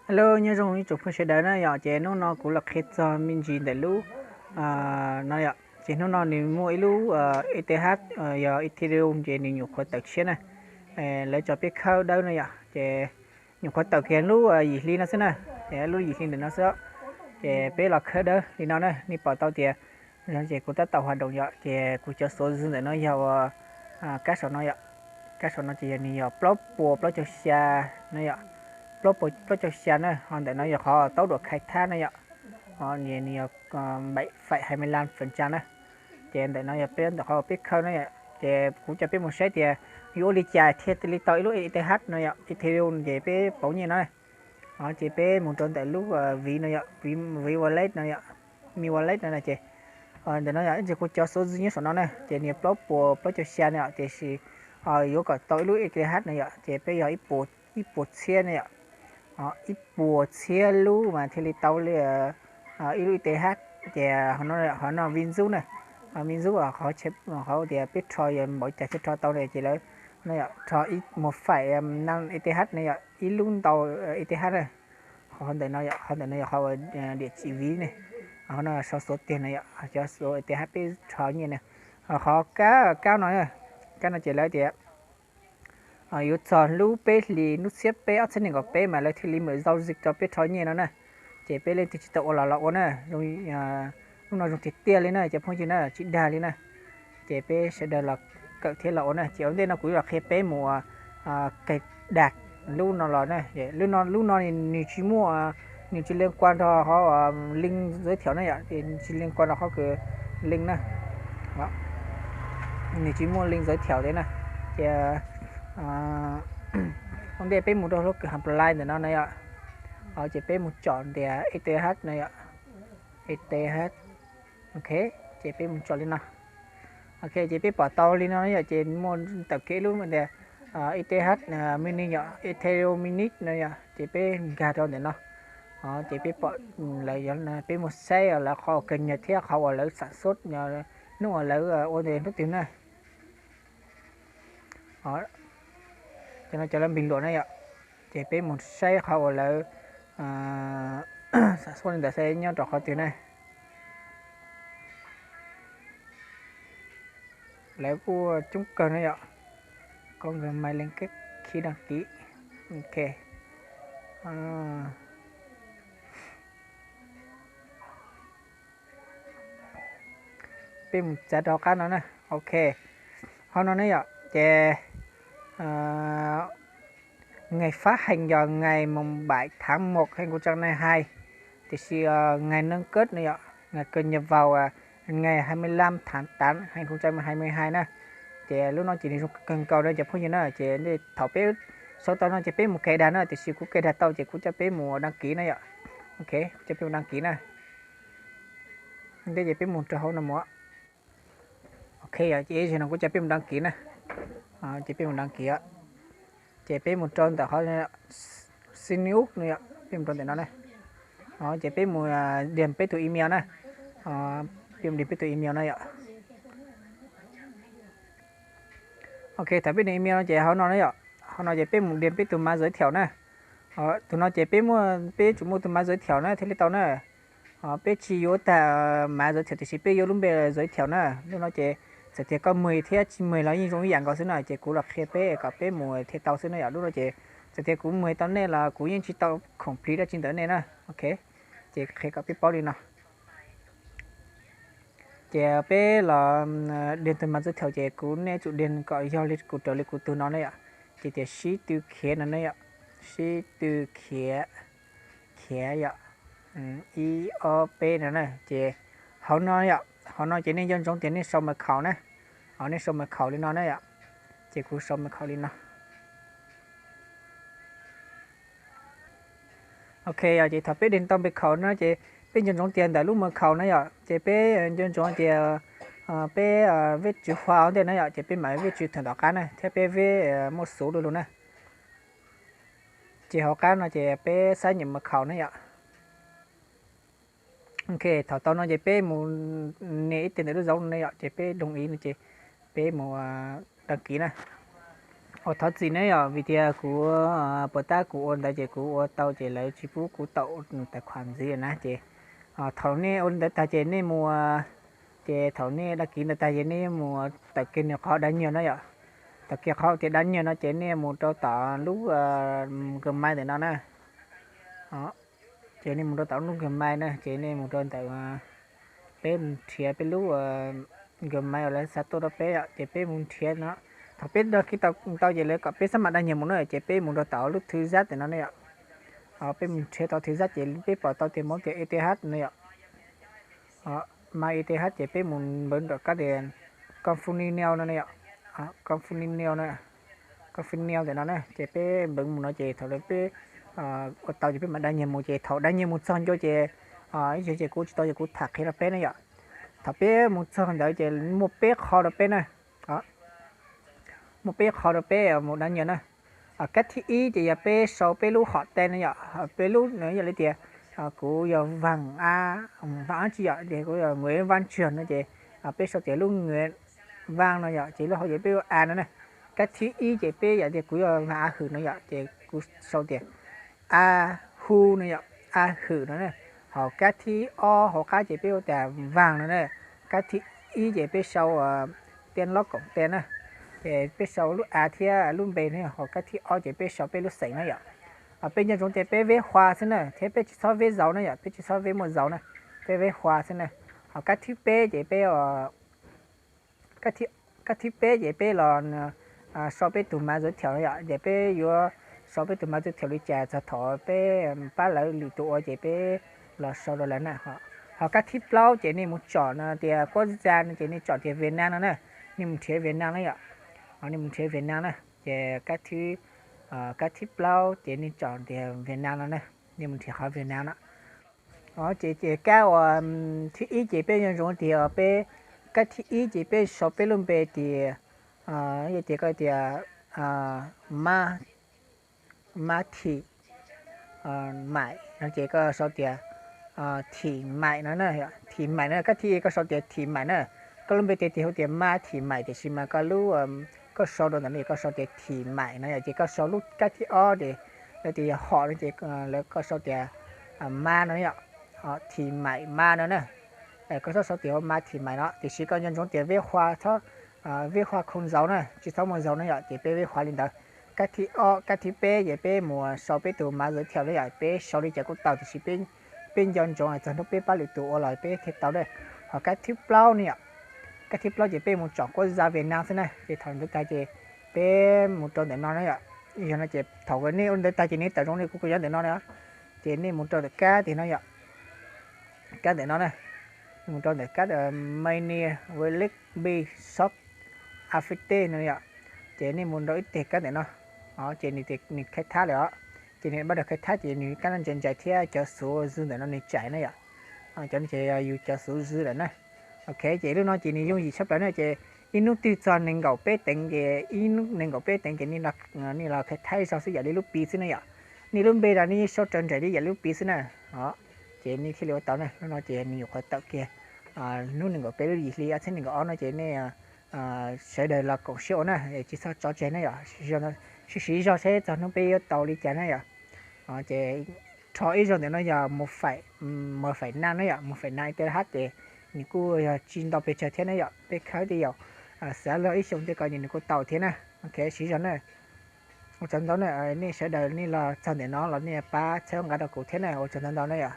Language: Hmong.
Hello, nyob zoo ib tsoom phooj sawv daws na yom, ces hnub no kuv los qhia txog me ntsis ntawm lub no yom. Ces hnub no nws muaj ib lub E T H, yog Ethereum, ces nws nyuam qhuav tawm tshiab na. Lawv tso peb khawb dawb no yom, ces nyuam qhuav tawm kiag lub yim hli no xwb na, ces lub yim hli ntawm no xwb. Ces peb los khawb dawb li no na, nej pom tau tias ces kuv tab tom hua doos yom, ces kuv cov xuv zwv ntawm no yog kab saum no yom. Kab saum no ces yog nws yog plaub puas plaub caug xya no yom. Plaub puas plaub caug xya na, ho ntawm no yog qhov taub duam khai thab na yom. Nws yog bảy phẩy hai mươi lăm phần trăm na. Ces ntawm no yog peb ntawm qhov peb khawb na yom, ces kuv coj peb mus saib tias yuav ua li cas thiaj li tau ib lub E T H no yom, Ethereum ces peb pauv nyiaj no. Ces peb mus rau ntawm lub Vim no yom, Vim Wallet no yom, Mi Wallet no na ces ntawm no yom, ib ntsis kuv cov xuv zwv nyob saum no na, ces nws plaub puas plaub caug xya na yom, tiam sis yuav kom tau ib lub E T H no yom, ces peb yog ib puas txhiab na yom. Ib puas txhiab lub mas thiaj li tau li ib lub E T H. Ces qhov no Vim Ntxub na, Vim Ntxub qhov tias peb rho yog npaum cas thiaj rho tau na, ces lawv no yom, rho ib một phẩy năm E T H na yom, ib lub ntau E T H na. Qhov ntawm no yom, qhov ntawm no yog qhov uas địa chỉ ví ne, qhov no sau số tiền na yom, cov số E T H peb rho nyiaj na. Qhov kab, kab no, kab no ces lawv tias yuav txog lub peb hlis hnub txhiab peb ob txhiab nees nkaum peb mas lawv thiaj li mở giao dịch rau peb rho nyiaj no na. Ces peb leej twg tsis tau ua los los ua na, hnub no zoo tiag tiag li na cov phooj ywg na, tsis dag li na. Ces peb sawv daws los kawm thiab los ua na. Ces ua ntej no kuv yuav los qhia peb mus cài đặt lub no los na. Lub no, lub no nws tsis muaj, nws tsis liên quan rau qhov link giới thiệu na yom, ces nws tsis liên quan rau qhov kws link na. Nws tsis muaj link giới thiệu thiab na. Ces ua ntej peb mus rau lub kws hapli ntawm no na yom. Ces peb mus tsom ntias E T H na yom. E T H. Ok, ces peb mus tsom li no. Ok, ces peb pom tau li no yom, ces muaj tawm kiag lub ntias E T H mini yom, Ethereum mini no yom, ces peb nkag rau ntawm no. Ces peb pom lawv, peb mus saib lawv qhov uas cập nhật thiab qhov uas lawv sản xuất, hnub uas lawv ua ntej hnub twg na. Cov no cov lawv bình luận na yom, ces peb mus saib qhov uas lawv sản xuất li ntawd saib nyob rau qhov twg na. Lawv kuj coob kawg na yom. Có người mời lên cái khi đăng ký. Ok. Peb mus txav rau qab no na. Ok, qhov no ne yom, ces ngày phát hành yog ngày mùng bảy tháng một hai nghìn không trăm hai mươi hai, tiam sis ngày nâng cấp no yom, ngày cập nhật vào ngày hai mươi lăm tháng tám hai nghìn không trăm hai mươi hai na. Ces lub no ces nws zoo kawg nkaus na cov phooj ywg na. Ces thaum peb sau tau no ces peb mus cài đặt na, tiam sis kuv cài đặt tau ces kuv coj peb mus đăng ký na yom. Ok, kuv coj peb mus đăng ký na. Ntej ces peb mus rau hauv no mus. Ok, ces ib zaug no kuv coj peb mus đăng ký na. Ces peb mus đăng ký, ces peb mus rau ntawm qhov sign up no yom, peb mus rau ntawm no na. Ces peb mus điền peb tus email na. Peb mus điền peb tus email na yom. Ok, thaum peb điền email no ces hauv no na yom, hauv no ces peb mus điền peb tus mã giới thiệu na. Tus no ces peb muaj, peb yuav tsum muaj tus mã giới thiệu na thiaj li tau na. Peb tsis yuav tag mã giới thiệu tiam sis peb yuav lub npe giới thiệu na. Lub no ces txawm tias koj mời thiab tsis mời los yeej zoo ib yam nkaus xwb na, ces kuv los qhia peb kom peb mus thiaj tau xwb na yom. Lub no ces txawm tias kuv mời tau nej los kuv yeej tsis tau complete dab tsi ntawm nej na. Ok, ces qhia kom peb paub li no. Ces peb los điền tus mã giới thiệu ces kuv, nej yuav tsum điền kom yog li kuv, raws li kuv tus no na yom. Ces tias Sib Tw Khiav no na yom. Sib Tw Khiav, Khiav yom, ib ob peb no na. Ces hauv no yom, hauv no ces nej nco ntsoov tias nej sau mật khẩu na. Nej sau mật khẩu li no na yom. Ces kuv sau mật khẩu li no. Ok, ces thaum peb điền tau mật khẩu no ces peb nco ntsoov tias ntawm lub mật khẩu na yom, ces peb nco ntsoov tias peb vết chữ Hoa ua ntej na yom, ces peb mam vết chữ thưởng tom qab na thiab peb vết muaj xuv du lug na. Ces hauv qab no ces peb xác nhận mật khẩu na yom. Ok, thaum tau no ces peb mus nias ib teg ntawm lub dấu no yom, ces peb đồng ý no ces peb mus đăng ký na. Ua thov txim ne yom, vim tias kuv puas tab kuv ua ntawd ces kuv ua tau ces lawv tsis pub kuv tau tais khuam ntxiv na ces thaum nej ua li ntawd tag ces nej mus, ces thaum nej dag kiv ntawd tag ces nej mus tawm kiag nws qhov dab nyiag no yom. Tawm kiag qhov tias dab nyiag no ces nej mus rau tom lub Gmail ntawm no na. Ces nej mus rau tom lub Gmail na, ces nej mus rau ntawm, peb mus nrhiav peb lub Gmail uas lawv xa tuaj rau peb yom, ces peb mus nrhiav no. Thaum peb dag kiv tau ces lawv kom peb xab mam dab nyiag mus na, ces peb mus rau tom lub thwv zab ntawm no ne yom. Peb mus nrhiav tau thwv zab ces peb pom tau tias muaj tias eth no yom. Mas eth ces peb mus npawv nram kab tias confirm no ne yom. Confirm no, confirm ntawm no na, ces peb npawv mus no ces thaum lawv peb ua tau ces peb mam dab nyiag mus, ces thaum dab nyiag mus txog ncua ces ib zaug ces kuv tsis tau ces kuv tham qhia rau peb ne yom. Thaum peb mus txog ntawd ces muaj peb qho rau peb na. Muaj peb qho rau peb mus dab nyiag na. Kab thib ib ces yog peb sau peb lub hom teb no yom, peb lub no yog li tias kuv yog Vaj A, Vaj A tsis yom, ces kuv yog Nguyễn Văn Trường no ces peb sau tias lub Nguyễn Văn no yom, ces lub hauv ces peb ua A no na. Kab thib ib ces peb yog tias kuv yog Vaj A Hwm no yom, ces kuv sau tias A Hu no yom, A Hwm no na. Ho kab thib ob hauv qab ces peb ua tias Vaj no na. Kab thib ib ces peb sau tias lub koom tias na, ces peb sau lub A thiab lub npe no, ho kab thib ob ces peb sau peb lub xeem na yom. Peb nco ntsoov tias peb veb Hua xwb na, thiab peb tsis txhob veb Zau na yom, peb tsis txhob veb muaj Zau na, peb veb Hua xwb na. Ho kab thib peb ces peb, kab thib peb ces peb los sau peb tus mã giới thiệu no yom, ces peb yuav sau peb tus mã giới thiệu li cas txog thaum peb pab lawv lwm tus ua ces peb los sau rau lawv na. Ho kab thib plaub ces nej mus tsom no tias quốc gia no ces nej tsom tias Việt Nam no na, nej mus nrhiav Việt Nam na yom. Nej mus nrhiav Việt Nam na, ces kab thib plaub ces nej tsom tias Việt Nam no na, nej mus nrhiav qhov Việt Nam no. Ces ces kab uas thib ib ces peb nco ntsoov tias peb, kab thib ib ces peb sau peb lub npe tias, yog tias koj tias Mab, Mab Thim Maim no ces koj sau tias Thim Maim no na, Thim Maim no, kab thib ib koj sau tias Thim Maim na. Koj lub npe tiag tiag hu tias Mab Thim Maim tiam sis mas koj lub, koj sau rau ntawm no koj sau tias Thim Maim no yom, ces koj sau lub kab thib ob ces lawv tias yog hom no ces lawv koj sau tias Mab no yom, Thim Maim Mab no na. Koj txhob sau tias ua Mab Thim Maim no, tiam sis koj nco ntsoov tias veb Hua txhob, veb Hua không dấu na, tsis txhob muaj dấu na yom, ces peb veb Hua li ntawd. Kab thib ob, kab thib peb ces peb mus sau peb tus mã giới thiệu na yom, peb sau li cas kuj tau tiam sis peb nco ntsoov txog hnub peb pab lwm tus ua los peb thiaj tau na. Ho kab thib plaub ne yom, kab thib plaub ces peb mus tsom quốc gia Việt Nam xwb na, ces thaum ntawd tag ces peb mus rau ntawm no na yom. Yog no ces thaum nej ua ntawd tag ces nej tawm zoo li kuv kov ntawm no na, ces nej mus rau ntawm kab tiag no yom, kab ntawm no na, mus rau ntawm kab Many Village Bi Shop Afite no yom, ces nej mus rau ib teg kab ntawm no, ces nws khai thab lawm os, ces nws bắt đầu khai thab ces nws kab no ntse ntse thiab cov xuv zw ntawm no nws tsaim na yom, cov no ces yus cov xuv zw lawm na. Ok, ces lub no ces nws yooj yim tshaj plaws na, ces ib hnub twg txog nees nkaum peb teev ces, ib hnub nees nkaum peb teev ces nej los khai thab zog xwb yam li lub Pi xwb na yom. Nej lub npe los nej yeej sau raws nraim li yam li lub Pi xwb na. Ces nej thiaj li ua tau na, lub no ces nws nyuam qhuav tawm kiag hnub nees nkaum peb lub yim hli ob txhiab nees nkaum ob no ces nej sawv daws los koom siab ua na, tsis txhob tso tseg na yom, siv zog seb txog hnub peb yuav tau li cas na yom. Ces rho ib zaug ntawm no yog mus faim na na yom, mus faim na ib teb hab ces nws kuj yog tsis ntau pes tsawg thiab na yom, peb khawb tej yaum xav log ib xyoo tej ko nws kuj tau thiab na. Ok, siv zog na. Ua tsaug ntau na, nej sawv daws nej los txog ntawm no los nej pab txhawb nqa rau kuv thiab na, ua tsaug ntau ntau na yom.